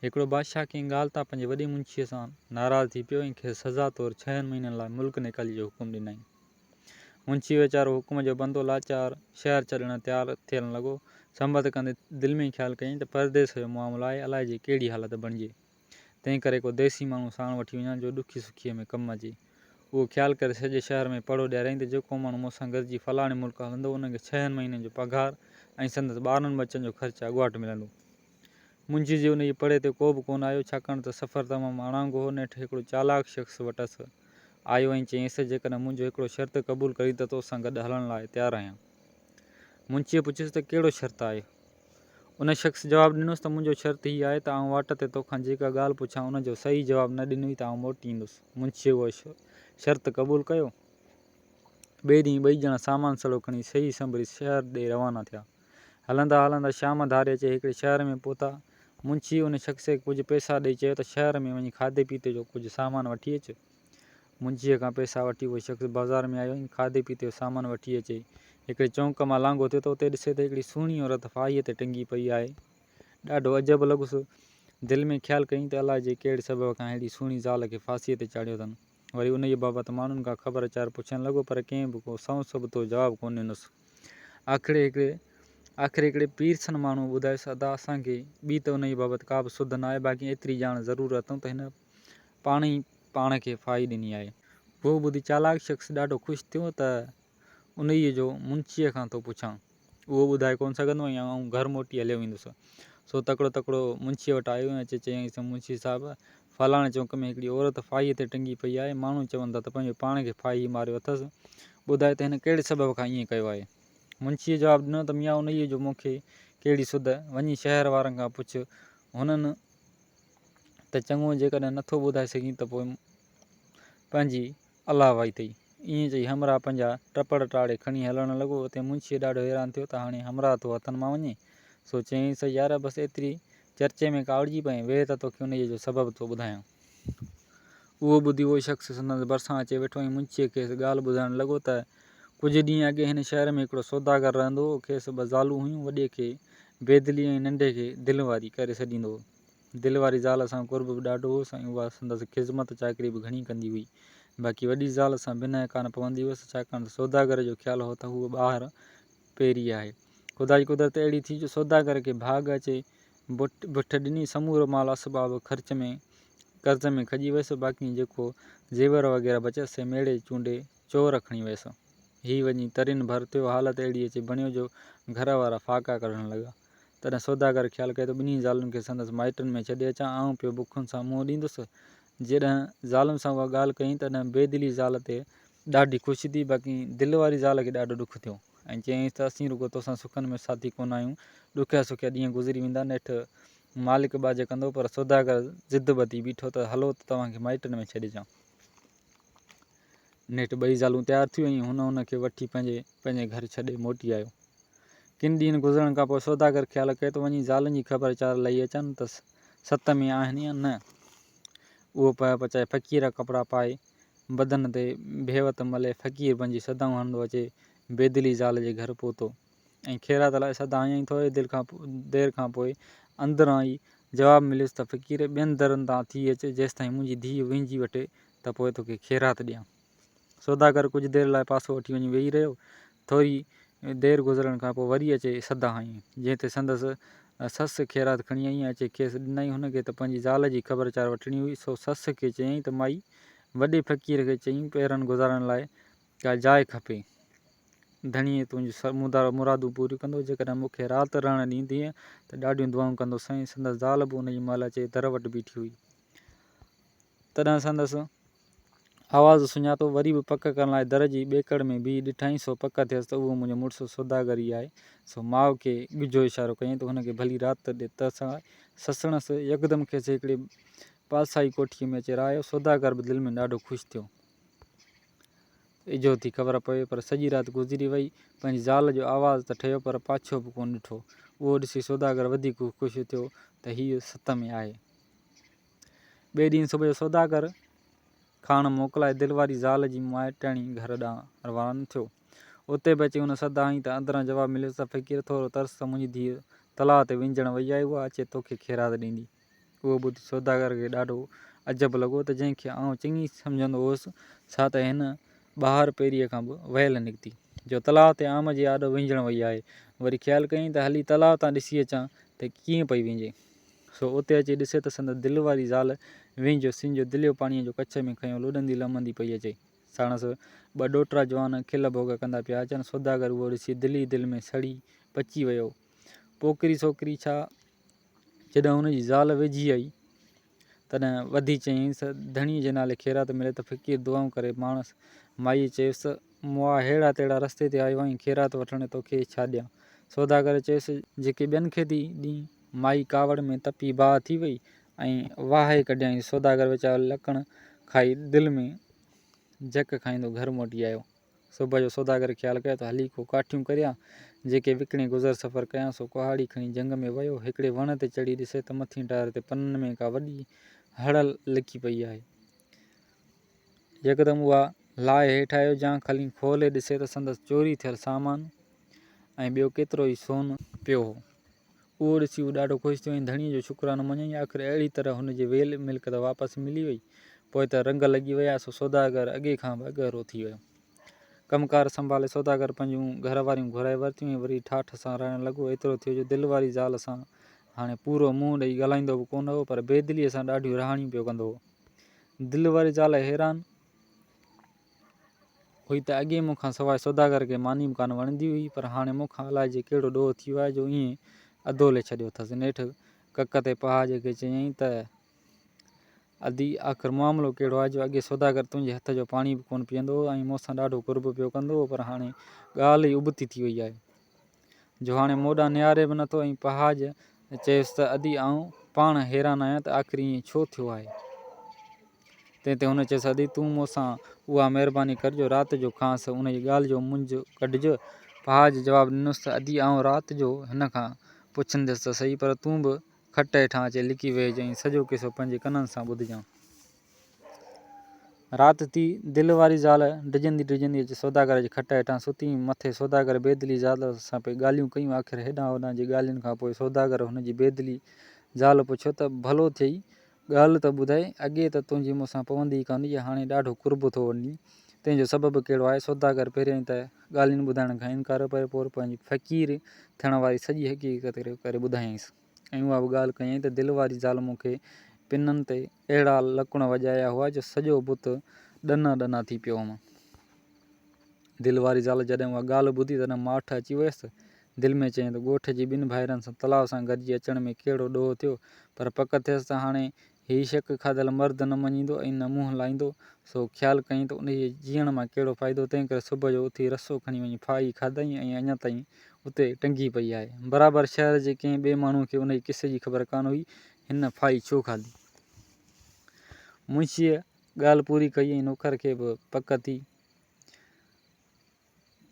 هڪڙو بادشاهه ڪنهن ڳالهه تان پنهنجي وڏي منشيء سان ناراض ٿي پيو ۽ کيس سزا طور ڇهن مهينن لاء ملڪ نيڪاليء جو حڪم ڏنائين. منشي ويچارو حڪم جو بندو لاچار شهر ڇڏڻ تيار ٿيڻ لڳو. سنبت ڪندي دل ۾ خيال ڪيائين ته پرديس جو معاملو آهي، الائجي ڪهڙي حالت بڻجي. تنهن ڪري ڪو ديسي ماڻهو ساڻ وٺي وڃان جو ڏکي سکيء ۾ ڪم اچي. اهو خيال ڪري سڄي شهر ۾ پڙهو ڏياريائين ته جيڪو ماڻهو مون سان گڏجي فلاڻي ملڪ هلندو ان کي ڇهن مهينن جو پگهار ۽ سندس ٻارن ٻچن جو خرچ اڳواٽ ملندو. منشي جي انهيء پڙهي تي ڪو به ڪونه آيو، ڇاڪاڻ ته سفر تمام اڻانگو هو. نيٺ هڪڙو چالاڪ شخص وٽس آيو ۽ چيائينس، جيڪڏهن منهنجو هڪڙو شرط قبول ڪرين ته توسان گڏ هلڻ لاء تيار آهيان. منشيء پڇيس ته ڪهڙو شرط آهي؟ ان شخص جواب ڏنس ته منهنجو شرط هي آهي ته آئون واٽ تي توکان جيڪا ڳالهه پڇان ان جو صحيح جواب نه ڏنوئي ته آئون موٽي ايندس. منشيء اهو شرط قبول ڪيو. ٻئي ڏينهن ٻئي ڄڻا سامان سڙو کڻي سهي سنڀري شهر ڏي روانا ٿيا. هلندا هلندا شام ڌاري اچي هڪڙي شهر ۾ پهتا. منشيء ان شخص کي ڪجهه پئسا ڏئي چيو ته شهر ۾ وڃي کاڌي پيتي جو ڪجهه سامان وٺي اچ. منشيء کان پئسا وٺي اهو شخص بازار ۾ آيو ۽ کاڌي پيتي جو سامان وٺي اچي هڪڙي چونڪ مان لانگهو ٿيو ته اتي ڏسي ته هڪڙي سهڻي عورت ڦاهيء تي ٽنگي پئي آهي. ڏاڍو عجب لڳس. دل ۾ خيال ڪيائين ته الائجي ڪهڙي سبب کان ههڙي سهڻي زال کي ڦاسيء تي چاڙهيو اٿن. وري انهيء بابت ماڻهن کان خبر چار پڇڻ لڳو پر ڪنهن به ڪو سنئون سبتو جواب ڪونه ڏنس. آخر هڪڙي آخر هڪڙي پيرسن ماڻهوء ٻڌايس، ادا اسان کي ٻي ته انهيء بابت ڪا به سڌ ناهي، باقي ايتري ڄاڻ ضرور اٿئون ته هن پاڻ ئي پاڻ کي ڦاهي ڏني آهي. اهو ٻڌي چالاڪ شخص ڏاڍو خوش ٿيو ته انهيء جو منشيء کان ٿو پڇان. اهو ٻڌائي ڪونه سگهندو ۽ آئون گهر موٽي هليو ويندس. سو تڪڙو تڪڙو منشيء وٽ آيو ۽ اچي چيائينس ته منشي صاحب! فلاڻي چونڪ ۾ هڪڙي عورت ڦاهيء تي ٽنگي پئي آهي. ماڻهو چون ٿا ته پنهنجو پاڻ کي ڦاهي ماريو اٿس. ٻڌاء ته هن ڪهڙي سبب کان ائين ڪيو آهي؟ منشيء جواب ڏنو ته ميان انهيء جو مون کي ڪهڙي سڌ؟ وڃي شهر وارن کان پڇ. هنن ته چڱو جيڪڏهن نٿو ٻڌائي سگهين ته پوء پنهنجي الله وائي اٿئي. ائين چئي همراهه پنهنجا ٽپڙ ٽاڙي کڻي هلڻ لڳو. اتي منشي ڏاڍو حيران ٿيو ته هاڻي همراهه ٿو هٿن مان وڃي. سو چيائينس، يار بس ايتري چرچي ۾ ڪاوڙجي پئين، ويهه ته توکي انهيء جو سبب ٿو ٻڌايان. اهو ٻڌي اهو شخص سندس ڀرسان اچي ويٺو ۽ منشيء کيس ڳالهه ٻڌائڻ لڳو ته، ڪجهه ڏينهن اڳي هن شهر ۾ هڪڙو سوداگر رهندو هو. کيس ٻه زالون هيون. وڏيء کي بيدلي ۽ ننڍي کي دل واري ڪري سڏيندو هو. دل واري زال سان قرب به ڏاڍو هوس ۽ اها سندس خذمت چاڪري به گهڻي ڪندي هئي. باقي وڏي زال سان بنهه ڪانه پوندي هيس، ڇاڪاڻ ته سوداگر جو خيال هو ته هوء ٻاهر پيري آهي. خدا جي قدرت اهڙي ٿي جو سوداگر کي ڀاڳ اچي بٺ ڏني، سمورو مال اسباب خرچ ۾ قرض ۾ کڄي ويس، باقي جيڪو زيور وغيره بچيس سي ميڙي چونڊي چور کڻي ويس. هي وڃي ترين ڀر ٿيو، حالت اهڙي اچي بڻيو جو گهر وارا فاقا ڪڍڻ لڳا. تڏهن سوداگر خيال ڪيو ته ٻنهي زالن کي سندس مائٽن ۾ ڇڏي اچان، آئون پيو بکن سان منهن ڏيندس. جڏهن زالن سان اها ڳالهه ڪيائين، تڏهن بي دلي زال تي ڏاڍي خوشي ٿي، باقي دل واري زال کي ڏاڍو ڏک ٿيو ۽ چيائينس ته اسين رڳو توسان سکن ۾ ساٿي ڪونه آهيون، ڏکيا سکيا ڏينهن گذري ويندا، نيٺ مالڪ ٻاجهه ڪندو. پر سوداگر ضد ٻڌي بيٺو ته هلو ته توهان کي مائٽن ۾ ڇڏي اچان. نيٺ ٻئي زالون تيار ٿيون ۽ هن هن کي وٺي پنهنجي پنهنجي گهر ڇڏي موٽي آيو. ڪن ڏينهن گذرڻ کان پوء سوداگر خيال ڪيو ته وڃي زالن جي خبر چار لهي اچان ته ست ۾ آهن يا نه. اهو پهه پچائي فقير ڪپڙا پائي بدن تي ڀيوت ملي فقير بنجي صدائون هڻندو اچي بيدلي زال جي گهر پهتو ۽ خيرات لاء صدا هنيائين. ٿوري دير کان پوء اندران ئي جواب مليس ته فقير ٻين درن تان ٿي اچ جيستائين منهنجي ڌيء وهنجي وٺي ته پوء توکي خيرات ڏيان. سوداگر ڪجهه دير لاء پاسو وٺي وڃي ويهي رهيو. ٿوري دير گذرڻ کان پوء وري اچي صدا هنئي، جنهن تي سندس سس خيرات کڻي آئي ۽ اچي کيس ڏنائين. هن کي ته پنهنجي زال جي خبر چار وٺڻي هئي، سو سس کي چيائين ته مائي، وڏي فقير کي چئين پهرن گذارڻ لاء ڪا جاء کپي. ڌڻي تنهنجون مرادون پوريون ڪندو. جيڪڏهن مون کي رات رهڻ ڏيندينء ته ڏاڍيون دعائون ڪندوسانء. سندس زال به انهيء مهل اچي در وٽ بيٺي هئي. تڏهن سندس آواز سڃاتو، وري به پڪ ڪرڻ لاء در جي ٻيڪڙ ۾ بيهي ڏٺائين، سو پڪ ٿيس ته اهو منهنجو مڙس سوداگر ئي آهي، سو ماء کي ڳجهو اشارو ڪيائين ته هن کي ڀلي رات ڏي ته سسڻس يڪدم کيس هڪڙي پاسائي ڪوٺيء ۾ اچي رهايو، سوداگر به دل ۾ ڏاڍو خوش ٿيو. اجهو ٿي خبر پوي، پر سڄي رات گذري وئي، پنهنجي زال جو آواز ته ٺهيو پر پاڇو به ڪونه ڏٺو، اهو ڏسي سوداگر وڌيڪ خوش ٿيو ته هيء ست ۾ آهي. ٻئي ڏينهن صبح جو سوداگر کاڻ موڪلائي دل واري زال جي مائٽياڻي گهر ڏانهن روانو ٿيو. اتي به اچي هن صدا هنئي ته اندران جواب مليس ته فقير ٿورو ترس ته منهنجي ڌيء تلاء تي وهنجڻ وئي آهي اها اچي توکي خيرات ڏيندي. اهو ٻڌي سوداگر کي ڏاڍو عجب لڳو ته جنهن کي آئون چڱي سمجهندو هوس، سا ته هن ٻاهر پيريء کان به ويل نڪتي، جو تلاء تي عام جي آڏو وهنجڻ وئي آهي. وري خيال ڪيائين ته هلي تلاء تان ڏسي اچان ته ڪيئن پئي وهنجي. سو اتي اچي ڏسي ته سندس دل واري زال وهنجيو سنجيو دليو پاڻيء جو ڪڇ ۾ کنيو لڏندي لمندي پئي اچي. ساڻس ٻه ڏوهٽا جوان کل ڀوڳ ڪندا پيا اچن. سوداگر اهو ڏسي دل ئي دل ۾ سڙي پچي ويو. پوڪري سوڪري ڇا؟ جڏهن هن جي زال ويجهي آئي، تڏهن وڌي چيائينس، ڌڻيء جي نالي خيرات ملي ته فقير دعائون ڪري ماڻس. مائيء چيس، مئا ههڙا تهڙا رستي تي آيو آهين، خيرات وٺڻ توکي ڇا ڏيان؟ سوداگر چيس، جيڪي ٻين کي ٿي ڏين. مائي ڪاوڙ ۾ تپي باهه ٿي وئي ۽ واهي ڪڍيائينس. سوداگر ويچارو لڪڻ کائي دل ۾ جهڪ کائيندو گهر موٽي آيو. صبح جو سوداگر خيال ڪيو ته هلي ڪو ڪاٺيون ڪريان، جيڪي وڪڻي گذر سفر ڪيان. سو ڪهاڙي کڻي جهنگ ۾ ويو. هڪڙي وڻ تي چڙهي ڏسي ته مٿين ٽار تي پنن ۾ ڪا وڏي هڙ لڪي پئي آهي. يڪدم اها لاهي هيٺ آيو. جان کلي کولي ڏسي ته سندس چوري ٿيل سامان ۽ ٻيو ڪيترو ئي سون پيو هو. اهو ڏسي هو ڏاڍو خوش ٿيو ۽ ڌڻيء جو شڪرانو مڃيائين. آخر اهڙي طرح هن جي ويل ملڪيت واپس ملي وئي. پوء ته رنگ لڳي ويا، سو سوداگر اڳي کان به اڳهرو ٿي ويو. ڪم ڪار سنڀالي سوداگر پنهنجون گهر واريون گهرائي ورتيون ۽ وري ٺاٺ سان رهڻ لڳو. ايترو ٿيو جو دل واري زال سان هاڻي پورو منهن ڏئي ڳالهائيندو به ڪونه هو، پر بيدليء سان ڏاڍيون رهاڻيون پيو ڪندو هو. دل واري زال حيران هئي ته اڳي مون کان سواء سوداگر کي ماني به ڪانه وڻندي هئي، پر هاڻي مون کان الائجي ڪهڙو ڏوهه ٿي ويو آهي جو ائين اڌولي ڇڏيو اٿس. نيٺ ڪڪ تي پهاڄ کي چيائين ته، ادي، آخر معاملو ڪهڙو آهي جو اڳي سوداگر تنهنجي هٿ جو پاڻي به ڪونه پيئندو هو ۽ مون سان ڏاڍو قرب پيو ڪندو هو، پر هاڻي ڳالهه ئي ابتي ٿي وئي آهي، جو هاڻي مون ڏانهن نهاري به نٿو ۽ پهاڄ چيس ته، ادي، آئون پاڻ حيران آهيان ته آخر ائين ڇو ٿيو آهي؟ تنهن تي هن چيس، ادي، تون مون سان اها مهرباني ڪر جو رات جو کانئس انهيء ڳالهه جو منجهه ڪڍج. پهاڄ جواب ڏنس ته، ادي، آئون رات جو هن کان پڇنديس ته سهي، پر تون به کٽ هيٺان اچي لڪي ويهج ۽ سڄو قصو پنهنجي ڪنن سان ٻڌجان. رات ٿي، دل واري زال ڊڄندي ڊڄندي اچي سوداگر جي کٽ هيٺان ستي ۽ مٿي سوداگر بيدلي زال سان پئي ڳالهيون ڪيون. آخر هيڏانهن هوڏانهن جي ڳالهين کان پوء سوداگر هن جي بيدلي زال پڇيو ته، ڀلو ٿئي، ڳالهه ته ٻڌاء، اڳي ته تنهنجي مون سان پوندي ئي ڪانه هئي، هاڻي ڏاڍو قرب ٿو وڃين، تنهن جو سبب ڪهڙو آهي؟ سوداگر پهريائين ته ڳالهين ٻڌائڻ کان انڪار ڪيو، پر پوء پنهنجي فقير ٿيڻ واري سڄي حقيقت ڪري ٻڌايائينس ۽ اها به ڳالهه ڪيائين ته دل واري زال مون کي پنن تي اهڙا لڪڻ وڄايا هئا جو سڄو بت ڏنا ڏنا ٿي پيو هئم. دل واري زال جڏهن اها ڳالهه ٻڌي تڏهن ماٺ اچي ويس. دل ۾ چيائين ته ڳوٺ جي ٻن ڀائرن سان تلاء سان گڏجي اچڻ ۾ ڪهڙو ڏوهه ٿيو، پر پڪ ٿيس ته هاڻي هي شڪ کاڌل مرد نه مڃيندو ۽ نه منهن لائيندو، سو خيال ڪيائين ته انهيء جيئڻ مان ڪهڙو فائدو، تنهنڪري صبح جو اٿي رسو کڻي وڃي ڦاهي کاڌائين ۽ اڃا تائين اتي ٽنگي پئي آهي. برابر شهر جي ڪنهن ٻئي ماڻهوء کي انهيء قصي جي خبر ڪانه هئي، هن ڦاهي ڇو کاڌي؟ منشيء ڳالهه پوري ڪئي ۽ نوڪر کي به پڪ ٿي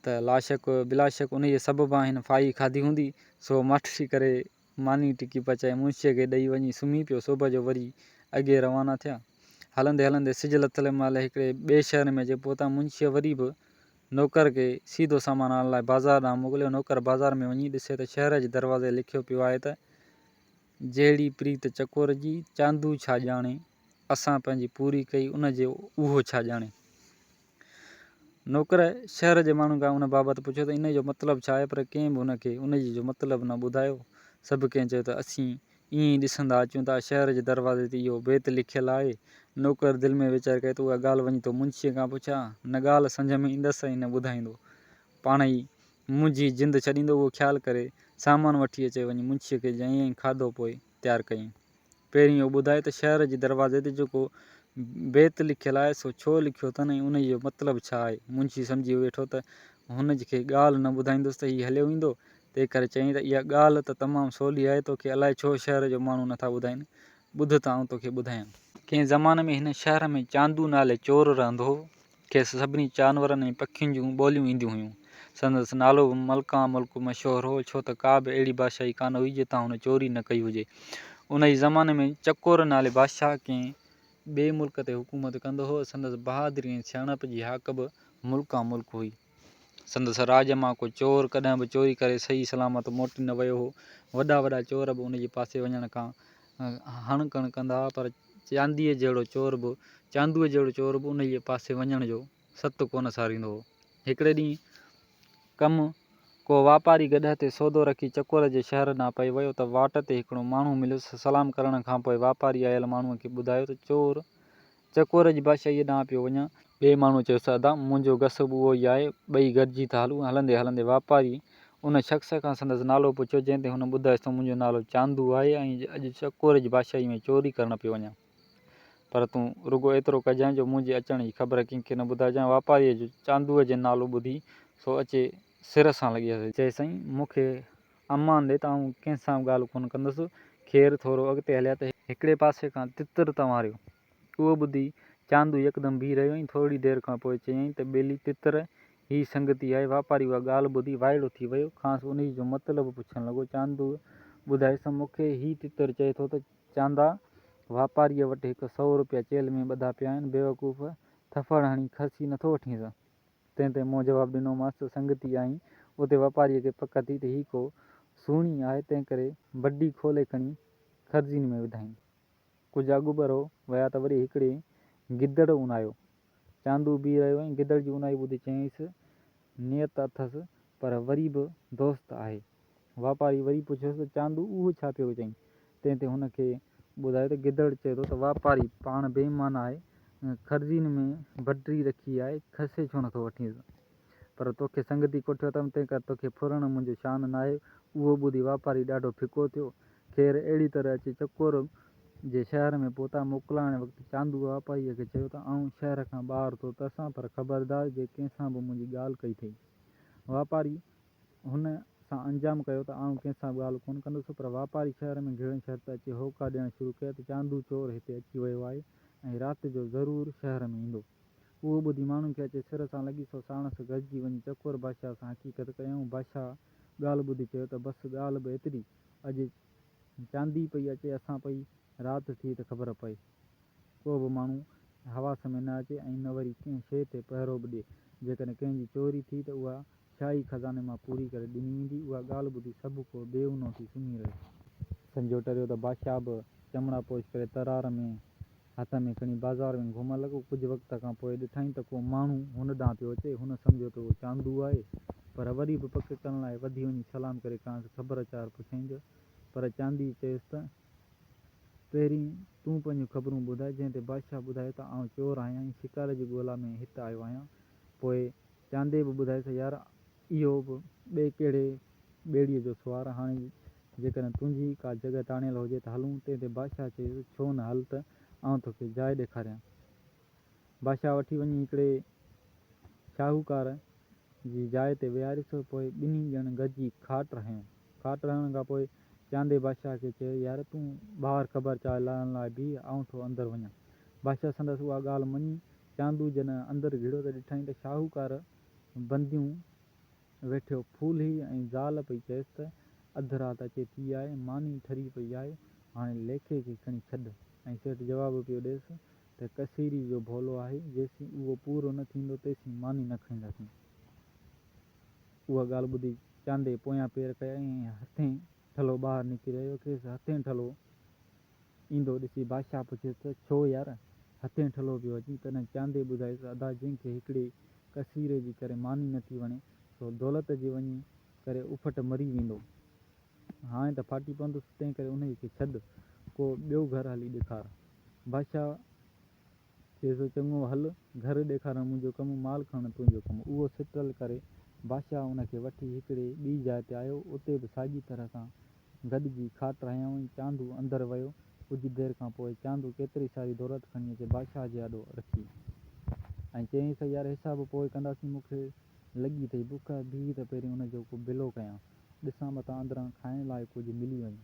ته لاشڪ بلاشڪ انهيء سببان هن ڦاهي کاڌي هوندي، سو ماٺڙي ڪري ماني ٽڪي پچائي منشيء کي ڏئي وڃي سمهي پيو. صبح جو وري اڳي روانا ٿيا. هلندي هلندي سج لٿل مهل هڪڙي ٻئي شهر ۾ اچي پهتا. منشيء وري به نوڪر کي سيڌو سامان آڻڻ لاء بازار ڏانهن موڪليو. نوڪر بازار ۾ وڃي ڏسي ته شهر جي دروازي تي لکيو پيو آهي ته، جهڙي پريت چڪور جي، چاندو ڇا ڄاڻي، اسان پنهنجي پوري ڪئي، ان جي اهو ڇا ڄاڻي. نوڪر شهر جي ماڻهن کان ان بابت پڇيو ته انهيء جو مطلب ڇا آهي، پر ڪنهن به هن کي انهيء جو مطلب نه ٻڌايو. سڀ ڪنهن چيو ته اسين ائين ئي ڏسندا اچون ٿا، شهر جي دروازي تي اهو بيت لکيل آهي. نوڪر دل ۾ ويچار ڪيو ته اها ڳالهه وڃي ٿو منشيء کان پڇان، نه ڳالهه سمجهه ۾ ايندس ۽ نه ٻڌائيندو. پاڻ ئي منهنجي جند ڇڏيندو. اهو خيال ڪري سامان وٺي اچي وڃي منشيء کي ڏنائين ۽ کاڌو پوء تيار ڪيائين. پهرين اهو ٻڌاء ته شهر جي دروازي تي جيڪو بيت لکيل آهي سو ڇو لکيو اٿن ۽ انهيء جو مطلب ڇا آهي؟ منشي سمجهي ويٺو ته هن کي ڳالهه نه ٻڌائيندس ته هي هليو ويندو، تنهن ڪري چيائين ته اها ڳالهه ته تمام سولي آهي، توکي الائي ڇو شهر جو ماڻهو نٿا ٻڌائين، ٻڌ ته آئون توکي ٻڌايان. ڪنهن زماني ۾ هن شهر ۾ چاندو نالي چور رهندو هو. کيس سڀني جانورن ۽ پکين جون ٻوليون اينديون هيون. سندس نالو به ملڪان ملڪ مشهور هو، ڇو ته ڪا به اهڙي بادشاهي ڪانه هئي، جتان هن چوري نه ڪئي هجي. انهيء زماني ۾ چڪور نالي بادشاهه ڪنهن ٻئي ملڪ تي حڪومت ڪندو هو. سندس بهادري ۽ سياڻپ جي هاڪ به ملڪان ملڪ هئي. سندس راڄ مان ڪو چور ڪڏهن به چوري ڪري صحيح سلامت موٽي نه ويو هو. وڏا وڏا چور به ان جي پاسي وڃڻ کان هڻ ڪڻ ڪندا هئا، پر چانديء جهڙو چور به چاندوء جهڙو چور به انهيء پاسي وڃڻ جو ست ڪونه ساريندو هو. هڪڙي ڏينهن ڪم ڪو واپاري گڏهه تي سودو رکي چڪور جي شهر ڏانهن پئي ويو ته واٽ تي هڪڙو ماڻهو مليس. سلام ڪرڻ کان پوء واپاري آيل ماڻهوء کي ٻڌايو ته چور چڪور جي بادشاهيء ڏانهن پيو وڃان. ٻئي ماڻهوء چيس ته ادا، منهنجو گس به اهو ئي آهي، ٻئي گڏجي ٿا هلون. هلندي هلندي واپاري ان شخص کان سندس نالو پڇيو، جنهن تي هن ٻڌايس ته منهنجو نالو چاندو آهي ۽ اڄ چڪور جي بادشاهيء ۾ چوري ڪرڻ پيو وڃان. پر تون رڳو ايترو ڪجانء جو منهنجي اچڻ جي خبر ڪنهن کي نه ٻڌائجانء. واپاريء جو چاندوء جي نالو ٻڌي سو اچي سر سان لڳيس. چيس سائين، مون کي امان ڏي ته آئون ڪنهن سان به ڳالهه ڪونه ڪندس. خير ٿورو اڳتي هليا ته هڪڙي پاسي کان تتر تنواريو. اهو ٻڌي چاندو يڪدم بيهي رهيو ۽ ٿورڙي دير کان پوء چيائين ته ٻيلي تتر هي سنگتي آهي. واپاري اها ڳالهه ٻڌي وائڙو ٿي ويو. کانئس انهيء جو مطلب پڇڻ لڳو. چاندوء ٻڌايس ته مون کي هي تتر چئي ٿو ته چاندا، واپاريء وٽ هڪ سئو روپيا چيلهه ۾ ٻڌا پيا آهن، بيوقوف ٿڦڙ هڻي کسي نٿو وٺينس؟ تنهن تي مون جواب ڏنومانس ته سنگتي آهين. اتي واپاريء کي پڪ ٿي ته هي ڪو سوڻي آهي، تنهنڪري بڊي کولي کڻي خرزين ۾ وڌائين. ڪجهه اڳڀرو ويا ته وري هڪڙي گدڙ اونايو. چاندو بيهي رهيو ۽ گدڙ جي اونائي ٻڌي چيائينس، نيت اٿس، پر وري به دوست آهي. واپاري وري پڇيس ته چاندو اهو ڇا پيو چئين؟ تنهن تي هن کي ٻڌايو ته گدڙ چئي ٿو ته واپاري پاڻ بي ايمان آهي، خرزين ۾ بڊري رکي آهي، کسي ڇو نٿو وٺينس؟ پر توکي سنگتي ڪوٺيو اٿم، تنهن ڪري توکي ڦرڻ منهنجو شان ناهي. اهو ٻڌي واپاري ڏاڍو ڦڪو ٿيو. خير اهڙي طرح اچي چڪور جي شهر ۾ پهتا. موڪلائڻ وقت چاندوء واپاريء کي چيو ته آئون شهر کان ٻاهر ٿو ترسان، پر خبردار جي ڪنهن سان به منهنجي ڳالهه ڪئي ٿئي. واپاري هن سان انجام ڪيو ته آئون ڪنهن سان به ڳالهه ڪونه ڪندس، پر واپاري شهر ۾ گهڙڻ شرط اچي هوڪا ڏيڻ شروع ڪيا ته چاندو چور هتي اچي ويو آهي ۽ رات جو ضرور شهر ۾ ايندو. اهو ٻڌي ماڻهن کي اچي سر سان لڳي، سو ساڻس گڏجي وڃي چڪور بادشاهه سان حقيقت ڪيائون. بادشاهه ڳالهه ٻڌي چيو ته بس ڳالهه به ايتري، اڄ چاندي پئي اچي اسان پئي رات ٿي ته خبر پئي. ڪو به ماڻهو حواس ۾ نه اچي ۽ نه وري ڪنهن شيء تي پهرو به ڏئي. جيڪڏهن ڪنهن جي چوري ٿي ته اها شاهي خزاني مان پوري ڪري ڏني ويندي. اها ڳالهه ٻڌي سڀ ڪو بي اونو ٿي سمهي رهيو. سنجهو ٽريو ته بادشاهه به چمڙا پوش ڪري ترار ۾ هٿ ۾ کڻي بازار ۾ گهمڻ لڳو. ڪجهه وقت کان پوء ڏٺائين ته ڪو ماڻهو هن ڏانهن پيو اچي. هن سمجهيو ته اهو چاندو آهي، پر وري به پڪ ڪرڻ لاء وڌي وڃي سلام ڪري کانئس خبر چار پڇيائين ته پر چانديء چيس ته پهرين تون پنهنجون خبرون ٻڌاء. جنهن تي بادشاهه ٻڌايو ته آئون چور آهيان ۽ شڪار جي ڳولا ۾ هت آيو آهيان. پوء چاندي به ٻڌايس ته يار اهو به ٻئي ڪهڙي ٻيڙيء جو سوار، هاڻي جيڪڏهن تنهنجي ڪا جڳهه تاڻيل هجي ته هلون. تنهن تي بادشاهه چيس ته ڇو نه هل ته آئون توکي جاء ڏيکاريان. بادشاهه وٺي وڃي هڪڙي شاهوڪار جي جاء تي ويهاريس. پوء ٻنهي ڄڻن گڏجي کاٽ هنيو. کاٽ هڻڻ کان پوء چاندي بادشاهه کي چيو، يار تون ٻاهر خبر چار لهڻ لاء بيهه، آئون ٿو اندر وڃان. بادشاهه سندس اها ڳالهه مڃي. چاندو جڏهن اندر گهڙيو ته ڏٺائين ته شاهوڪار بنديون ويٺيو ڦولهي ۽ زال پئي چيس ته اڌ رات اچي ٿي آهي، ماني ٺري پئي آهي، هاڻي ليکي کي کڻي ڇڏ. ۽ سيٺ جواب پيو ڏيس ته ڪسيري جو ڀولو آهي، جيسين اهو پورو نه ٿيندو تيسين ماني نه کائينداسين. اها ڳالهه ٻڌي چاندي پويان پير ڪيائين ۽ هٿين ٺلهو ٻاهر نڪري آيو. کيس هٿين ٺلهو ايندو ڏسي بادشاهه پڇيس ته ڇو يار، هٿين ٺلهو پيو اچين؟ تڏهن چاندي ٻڌايس ته ادا جنهن کي هڪڙي ڪسيري جي ڪري ماني نٿي وڻي، سو دولت جي وڃي ڪري اڦٽ مري ويندو. هاڻي ته ڦاٽي پوندس، تنهن ڪري انهيء کي ڇڏ، ڪو ٻيو گهر هلي ڏيکار. بادشاهه چيس ته چڱو هل، گهر ڏيکارڻ منهنجو ڪم، مال کڻڻ تنهنجو ڪم. اهو سٽل ڪري بادشاهه ان کي وٺي هڪڙي ٻي جاء تي آيو. اتي به ساڳي طرح سان گڏجي کاٽ هنيائون ۽ چاندو اندر ويو. ڪجهه دير کان پوء چاندو ڪيتري ساري دولت کڻي اچي بادشاهه جي آڏو رکي ۽ چيائينس ته يار حساب پوء ڪنداسين، مون کي لڳي اٿئي بک، بيهه ته پهرين ان جو ڪو بلو ڪيان، ڏسان متان اندران کائڻ لاء ڪجهه ملي وڃي.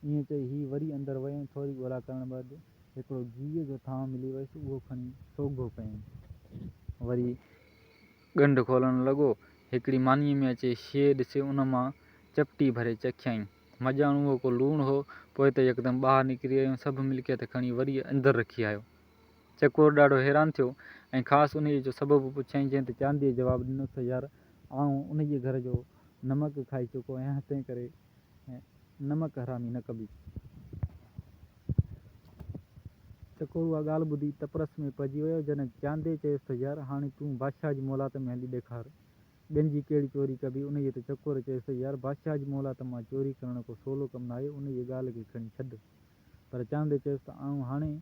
ائين چئي هي وري اندر ويو ۽ ٿوري ڳولا ڪرڻ بعد هڪڙو گيهه جو ٿانء ملي ويس، اهو کڻي سوگهو ڪيائين. وري ڳنڍ کولڻ لڳو. هڪڙي مانيء ۾ اچي شيء ڏسي ان مان چپٽي ڀري چکيائين. مڄاڻ اهو ڪو لوڻ هو. پوء ته يڪدم ٻاهر نڪري آيو ۽ سڀ ملڪيت کڻي وري اندر رکي آيو. چڪور ڏاڍو حيران ٿيو ۽ کانئس انهيء جو سبب پڇيائين، جنهن تي چانديء جواب ڏنس ته يار آئون انهيء گهر جو نمڪ کائي چڪو آهيان، تنهنڪري نمڪ حرامي نه ڪبي. چڪور اها ڳالهه ٻڌي تپرس ۾ پئجي ويو. جڏهن چاندي چيس ته يار، هاڻي تون بادشاهه جي محلات ۾ هلي ڏيکار، ٻين جي ڪهڙي چوري ڪبي. انهيء تي چڪور چيس ته يار، بادشاهه جي محلات مان چوري ڪرڻ ڪو سولو ڪم ناهي، انهيء ڳالهه کي کڻي ڇڏ. پر چاندي چيس ته آئون هاڻي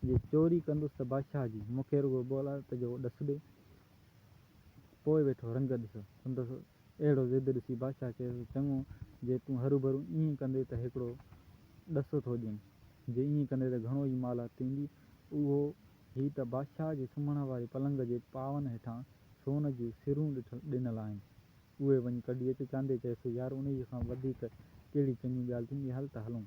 جي چوري ڪندس ته بادشاهه جي، مون کي رڳو محلات جو ڏس ڏي، پوء ويٺو رنگ ڏس. سندس اهڙو ضد ڏسي بادشاهه چيس ته چڱو، جي تون هروڀرو ائين ڪندين ته هڪڙو ڏس ٿو ڏين، جي ائين ڪندين ته گهڻو ئي مال هٿ ايندي. اهو هي ته بادشاهه جي سمهڻ واري پلنگ جي پاون هيٺان سون جون سرون ڏنل آهن، اهي وڃي ڪڍي اچ. چاندي چيس، يار انهيء کان وڌيڪ ڪهڙي چڱي ڳالهه ٿيندي، هل ته هلون.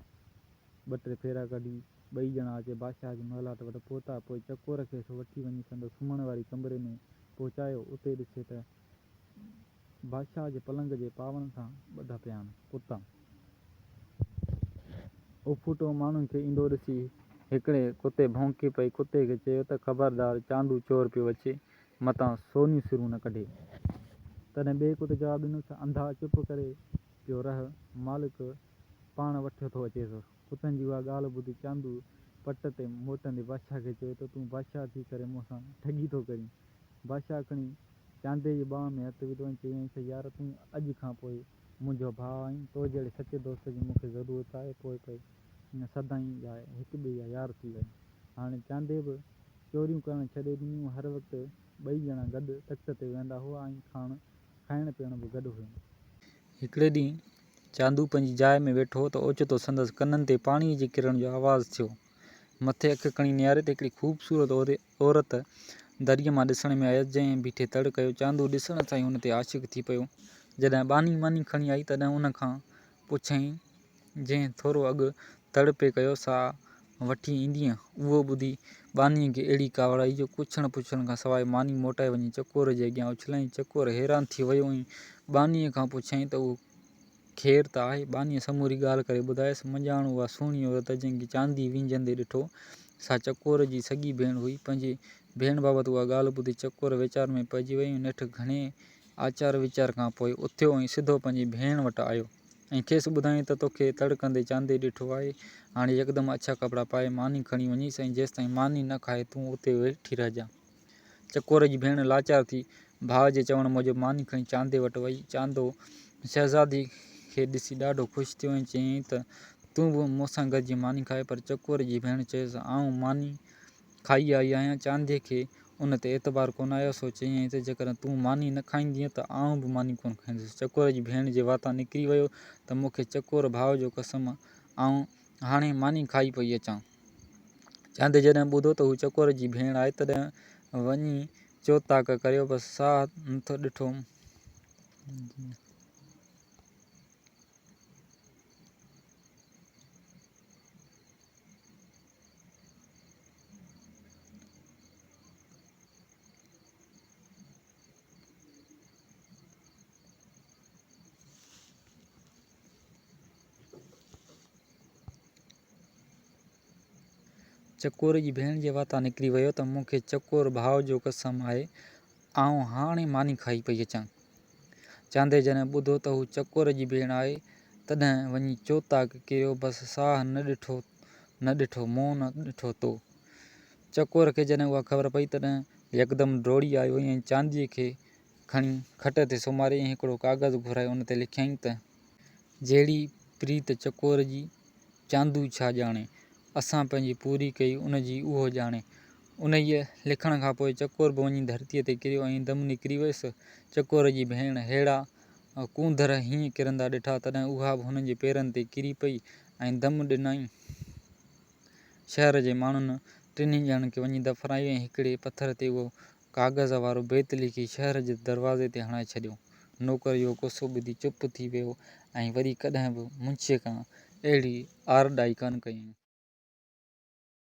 ٻه ٽي ڦيرا ڪڍي ٻئي ڄڻا اچي بادشاهه جي محلات وٽ پهتا. پوء چڪور کيس وٺي وڃي سندس سمهڻ واري ڪمري ۾ پهچايو. اتي ڏسي ته بادشاهه جي پلنگ جي پاون سان ٻڌا پيا آهن ڪتا. اوڦوٽو ماڻهن کي ايندو ڏسي هڪڙي ڪتي ڀونڪي پئي. ڪتي کي چيو ته خبردار چاندو چور پيو اچي، متان سونيون سرون نه ڪڍي. تڏهن ٻئي ڪتي جواب ڏنس ته انڌا چپ ڪري پيو رهه، مالڪ پاڻ وٺيو ٿو اچيس. ڪتن جي اها ڳالهه ٻڌي چاندو پٽ تي موٽندي بادشاهه کي چيو ته تون بادشاهه ٿي ڪري مون سان ٺڳي ٿو ڪرين. بادشاهه کڻي چاندي جي ٻانهن ۾ هٿ وڌو ۽ چيائينس ته يار تون اڄ کان پوء منهنجو ڀاء آهين، تو جهڙي سچي دوست جي مون کي ضرورت آهي. پوء پئي سدائين جا هڪ ٻئي جا يار ٿي ويا. هاڻي چاندي به چوريون ڪرڻ ڇڏي ڏنيون. هر وقت ٻئي ڄڻا گڏ تخت تي ويهندا هئا ۽ کاڻ کائڻ پيئڻ به گڏ هين. هڪڙي ڏينهن چاندو پنهنجي جاء ۾ ويٺو هو ته اوچتو سندس ڪنن تي پاڻيء جي ڪرڻ جو آواز ٿيو. مٿي اک کڻي نهاري ته هڪڙي خوبصورت عورت دريء مان ڏسڻ ۾ آيس، جنهن بيٺي تڙ ڪيو. چاندو ڏسڻ سان ئي هن تي عاشق ٿي پيو. جڏهن ٻانهي ماني کڻي آئي، تڏهن ان کان پڇيائين، جنهن ٿورو اڳ تڙ پئي ڪيو، سا وٺي ايندينء؟ اهو ٻڌي ٻانهيء کي اهڙي ڪاوڙ آئي، جو ڪڇڻ پڇڻ کان سواء ماني موٽائي وڃي چڪور جي اڳيان اڇلايائين. چڪور حيران ٿي ويو ۽ ٻانهيء کان پڇيائين ته اهو خير ته آهي؟ ٻانهيء سموري ڳالهه ڪري ٻڌايس. منجهاڻ اها سهڻي عورت جنهن کي چانديء وهنجندي ڏٺو، سا چڪور جي سڳي ڀيڻ هئي. پنهنجي ڀيڻ بابت اها ڳالهه ٻڌي چڪور ويچار ۾ پئجي ويو ۽ نيٺ گهڻي آچار ويچار کان پوء اٿيو ۽ سڌو پنهنجي ڀيڻ وٽ آيو ۽ کيس ٻڌايائين ته توکي تڙ ڪندي چاندي ڏٺو آهي، هاڻي يڪدم اڇا ڪپڙا پائي ماني کڻي وڃيس ۽ جيستائين ماني نه کائي تون اتي ويٺي رهجان. چڪور جي ڀيڻ لاچار ٿي ڀاء جي چوڻ موجب ماني کڻي چاندي وٽ وئي. چاندو شهزادي کي ڏسي ڏاڍو خوش ٿيو ۽ چيائين ته تون به مون سان گڏجي ماني کاء پر چڪور جي ڀيڻ چيس آئون ماني کائي آئي آهيان. چاندي کي ان تي اعتبار ڪونه آيو، سو چيائين ته جيڪڏهن تون ماني نه کائيندينء ته آئون به ماني ڪونه کائيندس. چڪور جي ڀيڻ جي واتان نڪري ويو ته مون کي چڪور ڀاء جو قسم آئون هاڻي ماني کائي پئي اچان. چاندي جڏهن ٻڌو ته هو چڪور جي ڀيڻ آهي، تڏهن وڃي چوطاق ڪريو، بس ساهه نٿو ڏٺو. چڪور جي ڀيڻ جي واتان نڪري ويو ته مون کي چڪور ڀاء جو قسم آهي، آئون هاڻي ماني کائي پئي اچان. چاندي جڏهن ٻڌو ته هو چڪور جي ڀيڻ آهي، تڏهن وڃي چوطاق ڪريو، بس ساهه نه ڏٺو نه ڏٺو منهن نه ڏٺو تو. چڪور کي جڏهن اها خبر پئي، تڏهن يڪدم ڊوڙي آيو ۽ چانديء کي کڻي کٽ تي سمهاري ۽ هڪڙو ڪاغذ گهرائي ان تي لکيائين ته. جهڙي پريت چڪور جي، چاندو ڇا ڄاڻي. اسان پنهنجي پوري ڪئي، ان جي اهو ڄاڻي. انهيء لکڻ کان پوء چڪور به وڃي ڌرتيء تي ڪريو ۽ دم نڪري ويس. چڪور جي ڀيڻ ههڙا ڪونڌر هيئن ڪرندا ڏٺا، تڏهن اها به هنن جي پيرن تي ڪري پئي ۽ دم ڏنائين. شهر جي ماڻهن ٽنهي ڄڻن کي وڃي دفنايو ۽ هڪڙي پٿر تي اهو ڪاغذ وارو بيت لکي شهر جي دروازي تي هڻائي ڇڏيو. نوڪر اهو قصو ٻڌي چپ ٿي ويو ۽ وري ڪڏهن به منشيء کان اهڙي آرڏائي ڪانه ڪيائين.